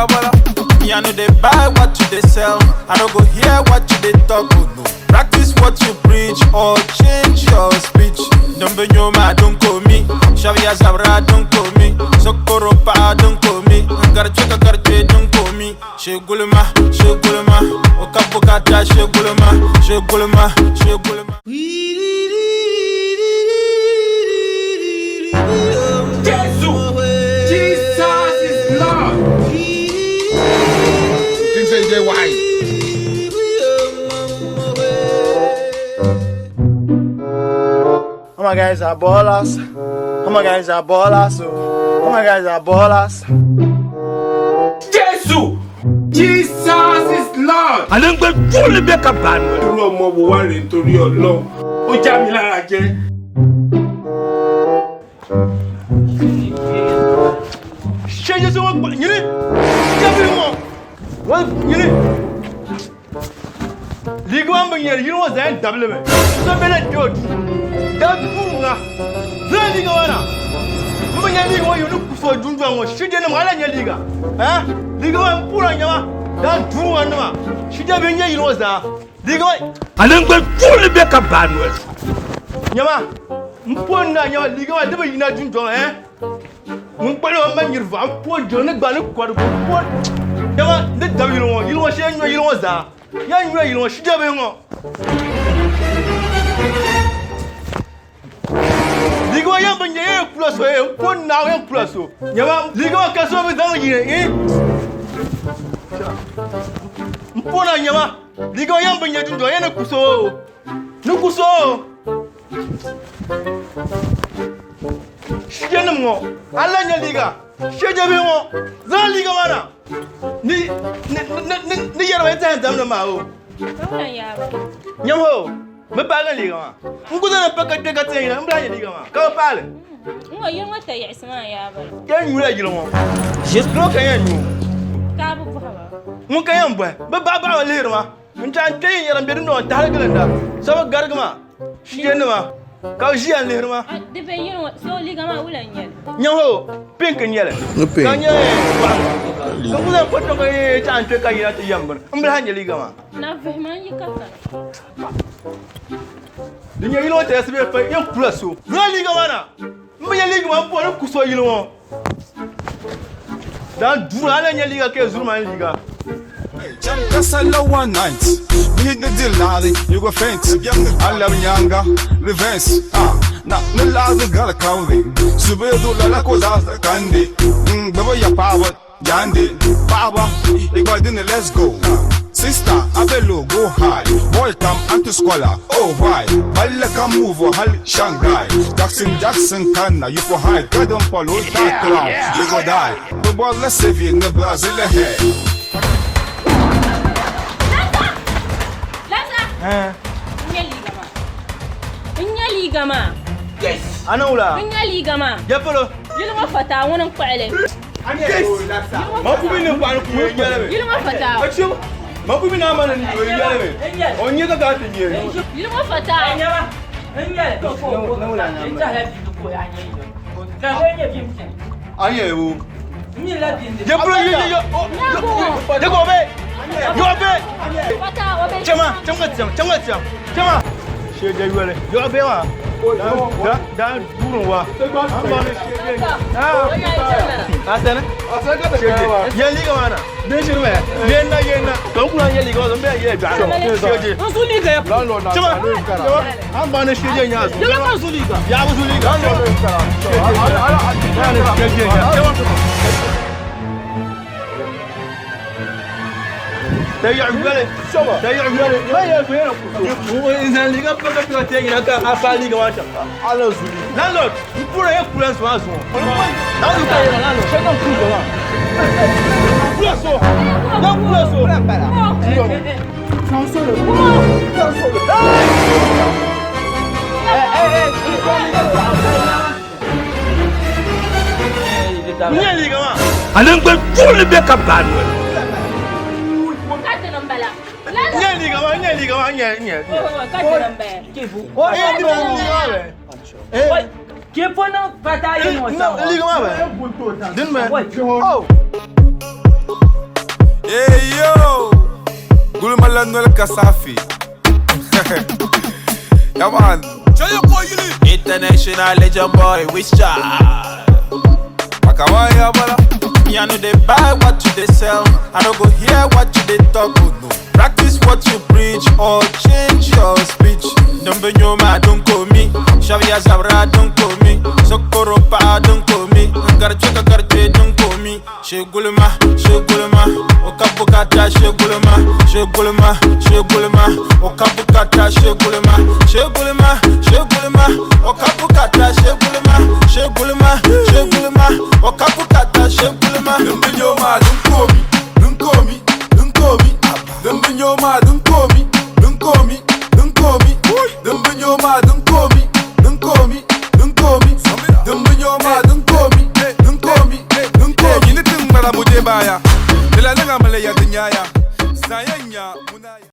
bola bola. Me I no dey buy what you dey sell. I no go hear what you dey talk. Oh no. Practice what you preach or change your speech. Don't be nyoma, don't call me. Shavia Zabra, don't call me. Sokoropa, don't call me. Garcheka Garche, don't call me. Shegulma, Shegulma. Okapokata, Shegulma, Shegulma, Shegulma. Jesus is Lord. Think say you dey wise. All my guys are ballers. All my guys are ballers. Oh. All my guys are ballers. Jesus! Jesus is Lord. Ale ń gbé fúlì bẹ́ẹ̀ ka bá nù. Irú ọmọ wo wá rèé nítorí Ọlọ́run? Ó já mi lára jẹ. Ṣé Jésù wọn pa yìnyín? Jẹ́bi wọn. Wọ́n yìnyín. Ligi wọn bɛ nyɛri yiri ŋɔ zaa dabili mi. So bɛ na di o du. Da duu ŋa. Zaa liga ŋɔ na. N bɛ nyɛ liga ŋɔ yiri ni kuso dundɔŋ ŋɔ. Shije nim ala nyɛ liga. Eh? Liga ŋɔ n puura nyɛma. Da duu ŋa nima. Shije bɛ nyɛ yiri ŋɔ zaa. Liga ŋɔ Ale ń gbé fúlì bẹ́ẹ̀ ka bá nù. nyɛma. N po na nyɛma liga ŋɔ di bi yina dundɔŋ eh? Ŋun kpali ŋɔ ma nyiri vaɣa n po jiŋ ni gba ni kɔrigu n po nyɛma ni dabi yili ŋɔ yili ŋɔ shee nyɔ yili ŋɔ zaa. Ya nyɔ yili ŋɔ shije bɛ ŋɔ. Liga ŋɔ yɛn bi nyɛ yɛn kula so yɛn po naaw yɛn kula so. Nyɛma liga ŋɔ ka so bi zaŋ yini eh? N po na nyɛma liga ŋɔ yɛn bi nyɛ dundɔŋ yɛn ni kuso ni kuso. Shije nim ŋɔ ala nyɛ liga shije bi ŋɔ zaŋ liga maa na ni ni ni ni ni yɛrɛ bɛ tɛn damda maa o nyɛm ho bi paagi liga maa n ku zaŋ pa ka kpɛ ka tiɛ yina n bila nyɛ liga maa ka bi paali N yiri ŋɔ ta yiɣisi maa yaa bala. yɛn nyula yili ŋɔ doo ka yɛn nyu Ka bi bɔhi ba. ŋun ka yɛn bɔhi bi baɣa baɣa lihiri ma n tɛha n kpɛ yin yɛra n bɛ dundɔŋ n tahali gilinda so bi garigi ma shije nima ka bi ʒiya n lihiri ma A di bɛ yiri ŋɔ so liiga maa wula n nyɛli. nyɛ ho pink n nyɛli Ni pink. ka nyɛ ka n ku zaŋ kpɔtɔ ka tɛha n kpɛ ka yina ti yɛm bini n bilahi nyɛ liiga maa Na vihi ma n yi ka kana. Di nyɛ yili ŋɔ tɛsi bɛ pa yɛn kula so zaŋ liiga maa na n bi nyɛ liiga maa n po ni ku so yili ŋɔ dan duri ala nyɛ liiga ka zuri maa ni liiga Kasala one night. Me hit the deal, lolly, you go faint. I love Nyanga, reverse. Ah, na no lazi gara kauri. Subedu la la koda kandi. Baba ya power, yandi. Power, you got dinner, let's go. Sister, Abelo, go high. Boy, come anti scholar. Oh, why? Balla can move or hal Shanghai. Jackson, Jackson, can you for high? God don't follow that clown. You go die. The ball, let's save you in the Brazil ahead. Lasa! N nyɛ liiga maa. N nyɛ liiga maa. ana wula N nyɛ liiga maa. ya polo Yili ŋɔ fataa ŋuni n kpuɣili. ma ku bi ni kpaani ku yɛn nyɛli mi Yili ŋɔ fataa. ka ma ku bi na ma ni o yɛli mi o nyɛ ka ka ti nyɛ Yili ŋɔ fataa. a nyɛ o ya polo ye ye ye ya ko bɛ yɔ bɛ Fataa o bɛ. cɛma cɛma ka tiɲɛ cɛma ka tiɲɛ cɛma seje yɔle yɔ bɛ wa da da duuru wa an b'a ni seje a sɛnɛ seje yɛn liga ma na den siri mɛ yen na yen na kan kunna yɛ liga ma n bɛ yɛ jɔ seje cɛma cɛma an b'a ni seje ɲa so ya bɛ su liga seje cɛma تيع ولي تيع ولي ما يا إنسان اللي قبل قبل تيجي لك أفعالي كمان شقة على زولي لا لا يقول يا كلان سوا سوا لا لا لا لا شنو كل كمان كلان سوا لا كلان سوا Nye liga ma. Ale ń gbé fúlì bẹ́ẹ̀ ka bá nù. Ka dini n bala. Lasa! Nye liga ma nye liga ma nye nye. Ka dini n bala. O e di ma liga ma bɛ. Eh. No liga ma bɛ. Din mɛ. Oh. Hey yo! Gulma la noli ka safi. Yeah man. International legend boy, we shot. Akawaya bala. Me, I know they buy what you they sell. I don't go hear what you they talk. Oh, no. Practice what you preach or change your speech. Don't be your man, don't call me. Shavia Zabra, don't call me. Sokoropa, don't call me. Garcheka Garche, don't call me. Shegulma, Shegulma, Okabukata, Shegulma, Shegulma, Shegulma, Okabukata, Shegulma, Shegulma, Shegulma, Okabukata, Shegulma, Shegulma, Shegulma, Okabukata, Shegulma. Dimbin ma dun komi, dun komi, dun komi. Dimbin ma dun komi, dun komi, dun komi. Dimbin ma dun komi, dun komi, dun komi. Dimbin ma dun komi, dun komi, dun komi. Yini tin mara mu je baya. Dila nga male ya dinyaya. Sayanya munaya.